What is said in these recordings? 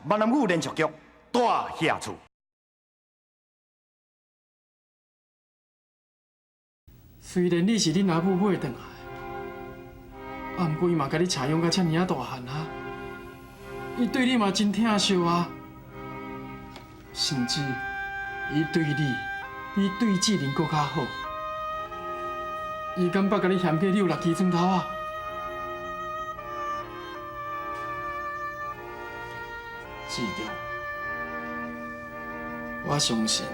闽南语连续剧《大侠厝》。虽然你是恁阿母买转来，啊，毋过伊嘛共你飼養到遮爾仔大漢啊，伊對你嘛真疼惜啊，甚至伊對你比對志玲閣較好。伊敢捌共你嫌過你有六支磚頭啊？志忠，我相信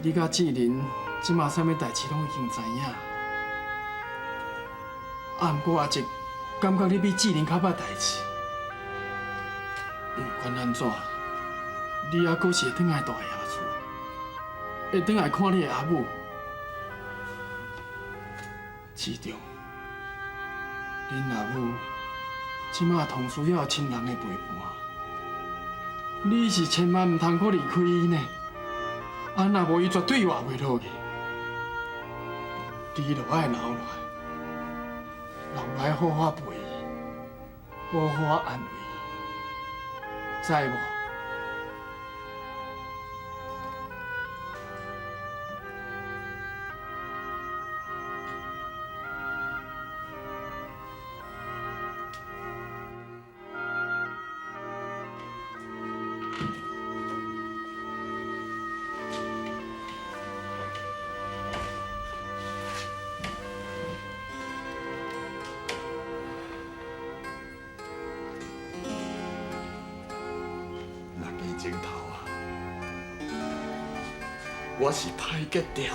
你佮志玲這馬啥物代誌攏已經知影，啊，毋過阿叔感覺你比志玲較捌代誌，毋管按怎，你猶閣是會轉來大爺厝，會轉來看你的阿母。志忠，恁阿母這馬同需要親人的陪伴，你是千萬毋通閣離開伊呢，啊，若無伊絕對活袂落去。你著愛留落來，留來好好陪伊，好好安慰伊，知無？六支钟头啊，我是歹结掉。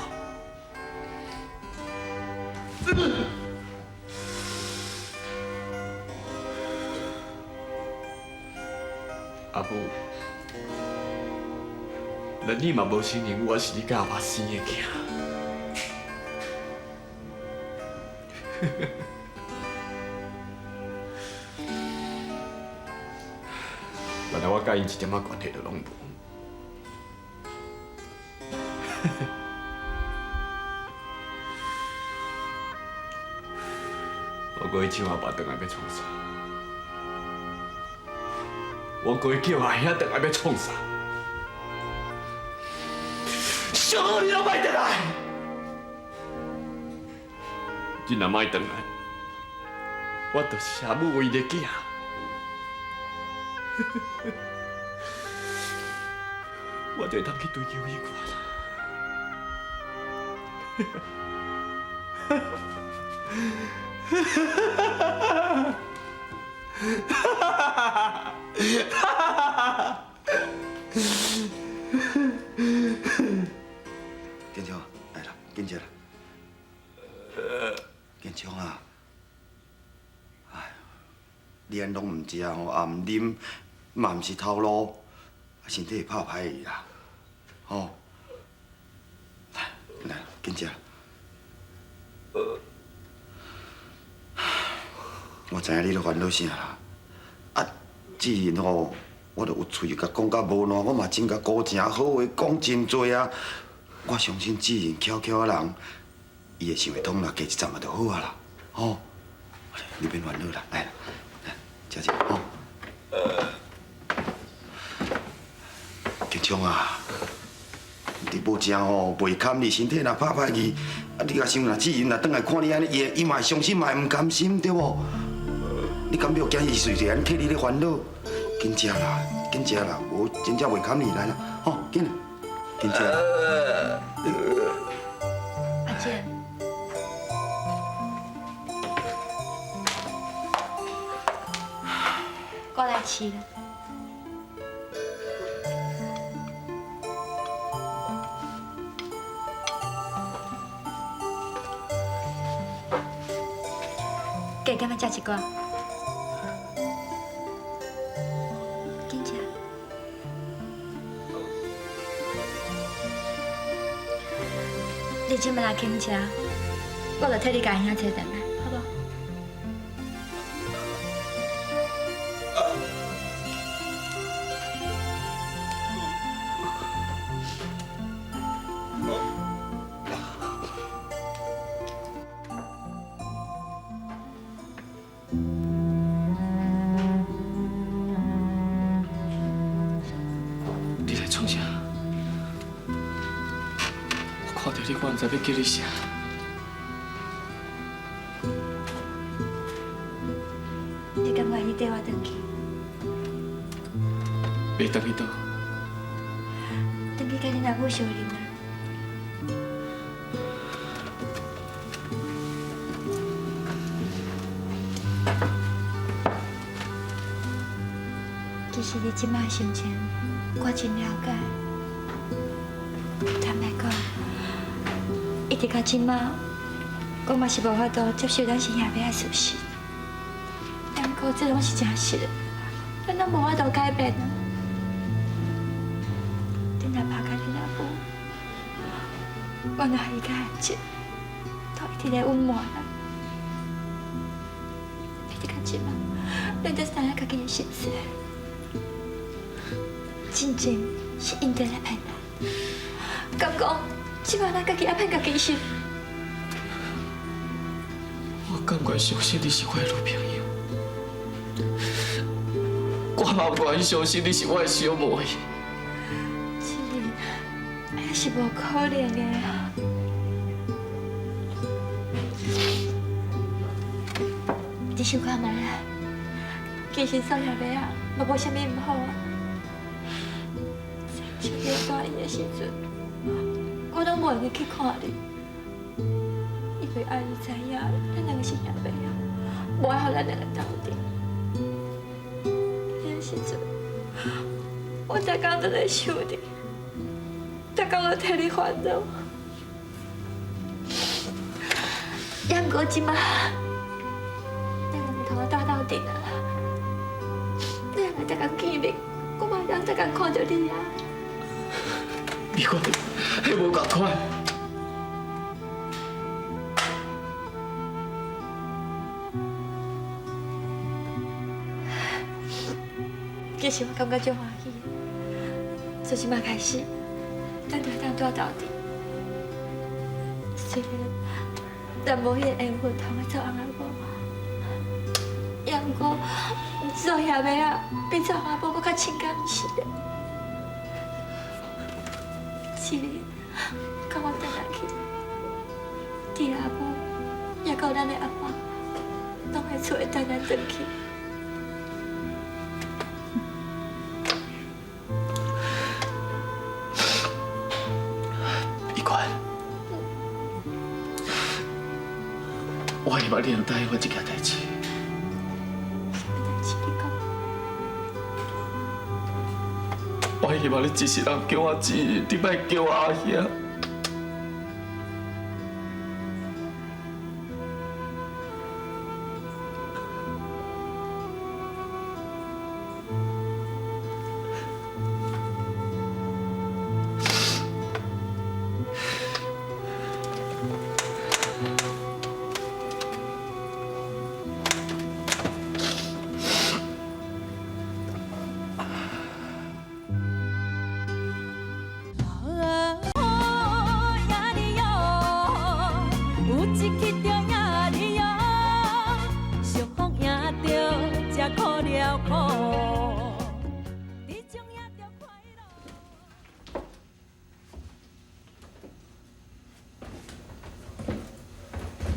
阿母，连你嘛无承认我是你佮阿爸生的囝。原来我佮𪜶一點仔關係都攏無。我閣去唱阿爸轉來欲創啥？我閣去叫阿兄轉來欲創啥？上好你攏莫轉來，你若莫轉來，我就是阿母唯一的囝。我就會當去追求彼款。建昌，來啦，緊食啦。建昌啊，哎，你按攏毋食吼，也毋啉，嘛毋是頭路，身體會拍歹去啦，吼。來，來，緊食。我知影你咧煩惱啥啦，啊，志玲吼，我著有喙共講甲無爛，我嘛真共孤情好話講真濟啊。我相信志玲巧巧仔人，伊會想會通啦，加一站仔就好啊啦，吼。你免煩惱啦，來，來，食者吼。建昌啊，你無食吼，袂堪你身體若拍歹去，啊，你若想若志玲若轉來看你按呢，伊伊嘛會傷心，嘛會毋甘心，對無？你敢欲驚伊隨時按呢替你咧煩惱？緊食啦，緊食啦，無真正袂堪你來啦，吼，緊，緊食。阿健，我來飼。加減仔食一寡，緊食。你這擺若肯食，我就替你共兄揣轉來，好無？创啥？我看著你，我毋知欲叫你啥。你敢願意綴我轉去？袂轉去佗？轉去佮恁阿母相認啊！其實你這擺心情，我真了解。坦白講，一直到這擺，我嘛是無法度接受咱是兄妹的事實。不過這攏是真實的，咱攏無法度改變啊。恁阿爸佮恁阿母，原來伊佮阿叔，都一直咧隱瞞啊。一直到這擺，咱才知影家己的身世。真正是𪜶佇咧騙咱，敢講這擺咱家己也騙家己是？我甘願相信你是我的女朋友，我嘛不願意相信你是我的小妹。志玲，那是無可能的啊！你想看覓啊？其實做兄妹啊，嘛無啥物毋好啊。像你大伊的時陣，我攏無閒去看你，因為阿姨知影咱兩個是兄妹啊，無愛予咱兩個鬥陣。彼個時陣，我逐工都咧想你，逐工都替你煩惱。也毋過這擺，咱兩個同我鬥鬥陣啊，咱兩個逐工見面，我嘛會當逐工看著你啊。美娟，彼無仝款。其實我感覺足歡喜，從這擺開始，咱就會當蹛鬥陣。雖然咱無彼個緣分通來做翁仔某，也毋過做兄妹仔比做翁仔某閣較親敢是的。志玲，佮我轉來去，佇阿母，也到咱的阿爸，攏佇厝內等咱轉去。美娟，我希望你能答應我一件代誌。啥物代誌？你講。我希望你一世人叫我姊，你莫叫我阿兄。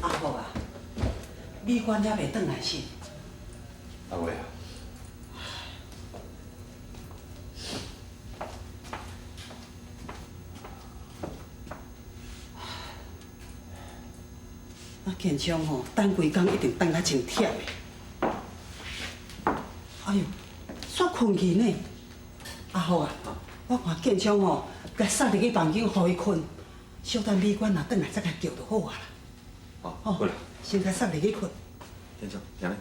阿福啊，美娟猶袂轉來是？阿偉啊，啊，建昌吼，等規工一定等甲真忝的。哎喲，煞睏去呢。阿福啊，我看建昌吼，共送入去房間，予伊睏，小等美娟若轉來再共叫就好啊啦。哦，好啦，先共送入去睏。建昌，行來。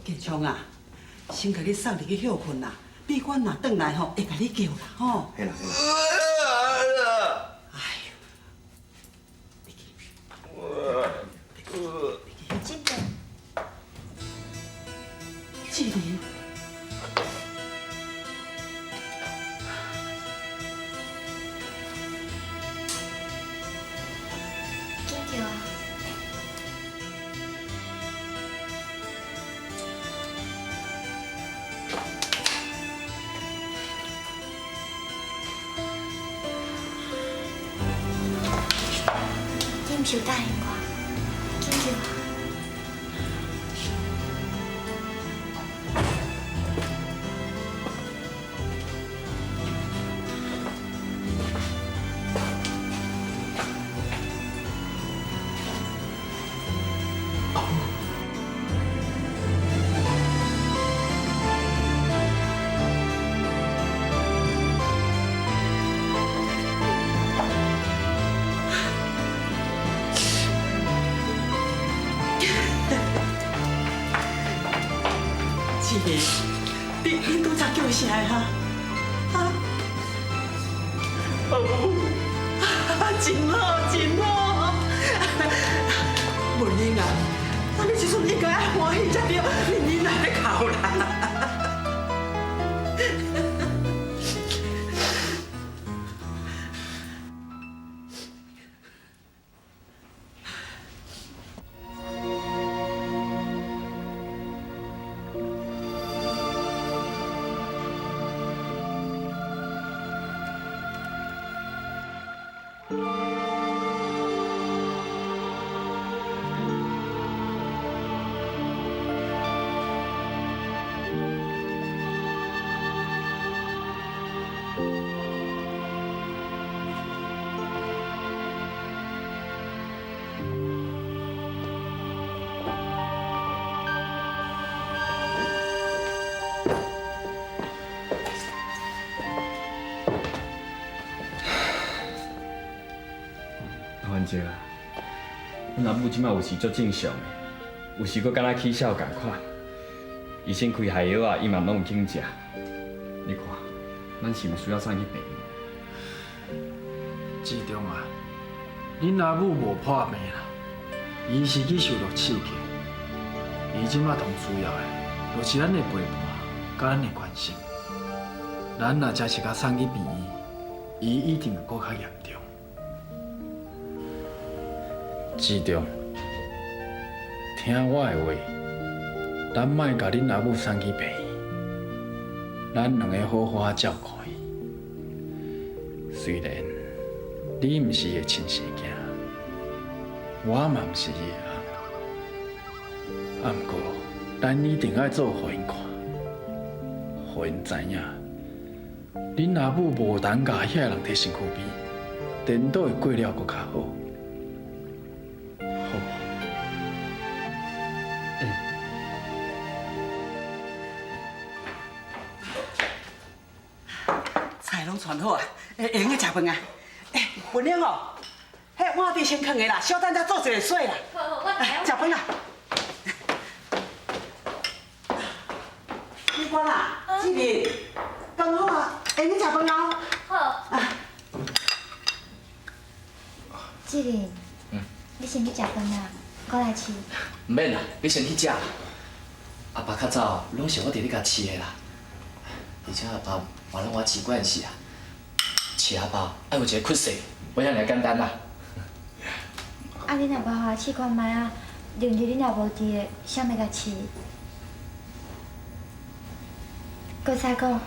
建昌啊，先共你送入去歇睏啦。美娟若轉來吼，會共你叫啦吼。嘿啦嘿啦。哎呦，你去，真的。志玲。緊叫啊！你毋是有答应我？紧叫我。志明，你拄才叫啥哈？啊？哦，真好，真好。文英啊，啊你这阵应该爱欢喜才对，你哪咧哭啦？阿姐啊，阮阿母这摆有时足正常的，有时阁敢若起痟仝款。医生开下药啊，伊嘛拢有肯食。你看，咱是毋需要送去病院？志忠啊，恁阿母无破病啦，伊是去受到刺激。伊这摆当需要的，就是咱的陪伴，佮咱的关心。咱若真是共送去病院，伊一定会阁较严重。志忠，听我的话，咱莫共恁阿母送去病院，咱两个好好照顾伊。虽然你毋是伊的亲生囝，我嘛毋是伊的翁，啊，毋过咱一定爱做予𪜶看，予𪜶知影，恁阿母无当共遐人提身躯边，颠倒会过了阁较好。好无？菜拢传好啊，会用得食饭啊。欸，文英哦，彼碗伫先囥的啦，小等才做一个洗啦。好，我来食饭啦。美官啊，志明，刚好啊，会用食饭啊。好。啊。志明。你先去食饭啦，我来饲。毋免啦，你先去食。阿爸较早拢是我伫咧共饲的啦，而且阿爸嘛拢我饲惯势啊。饲阿爸爱有一个气势，无遐尔简单啦。啊，你若无予我试看觅啊，另日你若无伫的，谁欲共饲？阁再讲，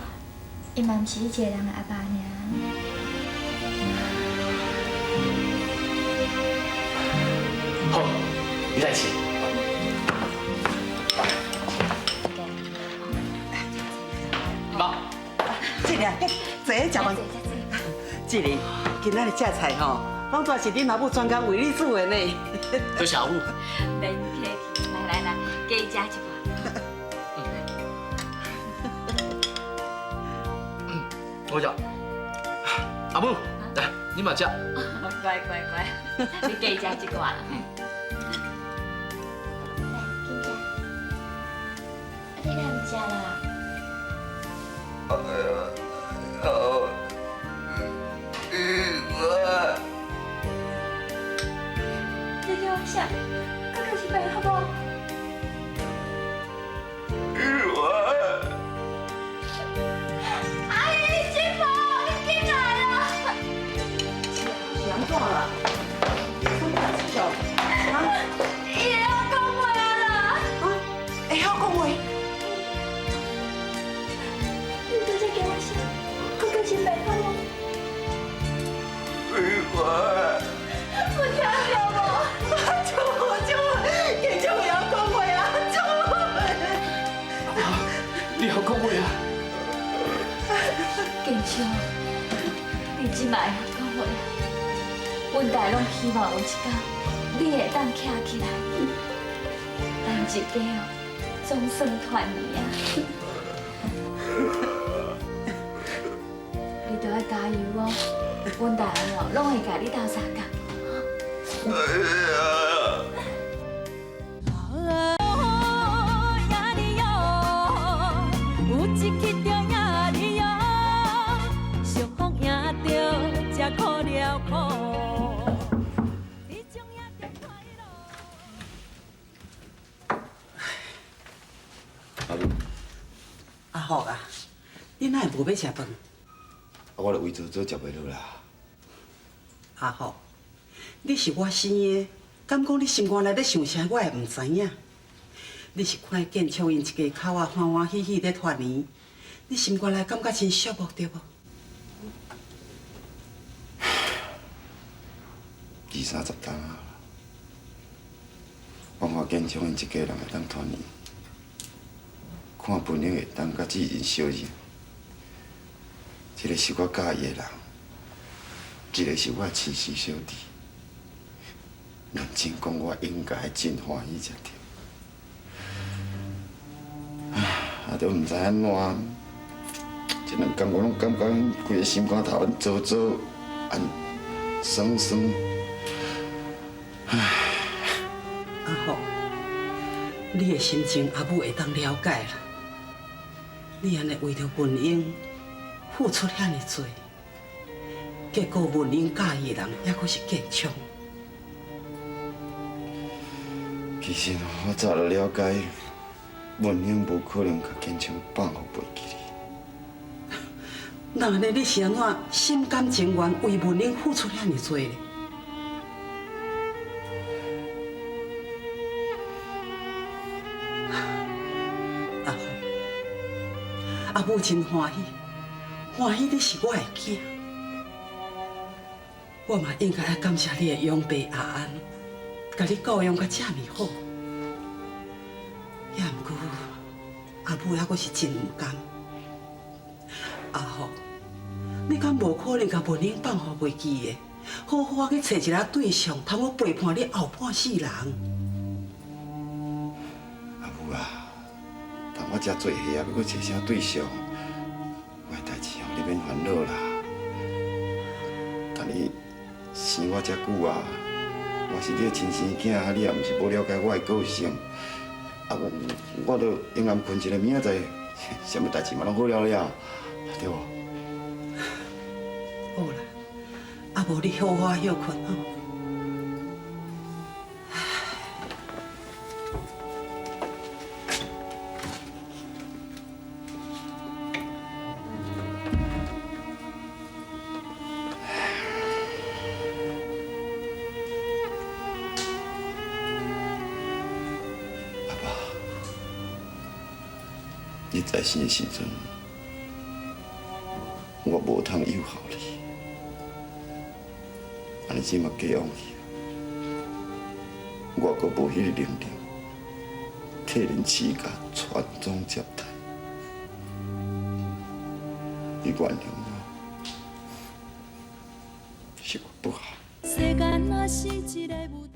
伊嘛毋是你一个人的阿爸尔。好，你来饲。妈，志玲，坐咧食饭。志玲，今仔日这菜吼，拢全是恁阿母专工为你煮的呢。多谢阿母。免客气，来来来，加食一寡。我食。阿母，来，你嘛食。乖乖乖，你加食一寡啦。来，紧食。啊，你哪毋食啦？你叫我啥？刚刚是病好无？阿姨，媳妇，你进来啦！是按怎啦？什么代志？你曉講話啊？建昌，你這擺會曉講話啊？阮大家攏希望有一天，你會當徛起來，咱一家哦，總算團圓啊！你著愛加油哦，阮大家哦，攏會共你鬥相共。有一去著赢你哟，相逢赢著才苦了苦。你将赢著快乐。阿母，阿福啊，你哪会無欲食飯？啊，我著胃做做食袂落啦。阿福，你是我生的，敢講你心肝內咧想啥，我會毋知影。你是看見建昌𪜶一家口仔歡歡喜喜咧團圓，你心肝內感覺真寂寞對無？二三十冬啊，我看建昌𪜶一家人會當團圓，看文英會當佮志仁相認，一个是我佮意的人，一个是我的親生小弟。認真講，我應該真歡喜才對。啊，都毋知按怎，這兩工我攏感覺規个心肝頭按糟糟，按酸酸。唉，阿福，你的心情阿母會當了解啦。你按呢為著文英付出遐爾濟，結果文英佮意的人猶閣是建昌。其實我早就了解，文英無可能共建昌放予袂記哩。那按呢，你是按怎心甘情願為文英付出遐爾濟咧？阿福，阿母真歡喜，歡喜你是我的囝，我嘛應該愛感謝你的養爸阿安，共你教養甲這麼好。也毋過，阿母猶閣是真毋甘。阿福，你敢無可能共文英放予袂記的？好好仔去揣一个對象，通好陪伴你後半世人。阿母啊，當我遮做伙啊，欲閣揣啥對象？我的代誌哦，你免煩惱啦。但你生我遮久啊，我是你的親生囝，你也毋是無了解我的個性。啊，我著應暗睏一个明仔載，啥物代誌嘛攏好了了，對無？好啦，啊無你好好歇睏吼。阿爸，你在生的時陣，我無通誘惑你，按呢這馬過往去，我閣無彼個能力替恁徐家傳宗接代，你原諒我，是我不好。世間若是一个舞台。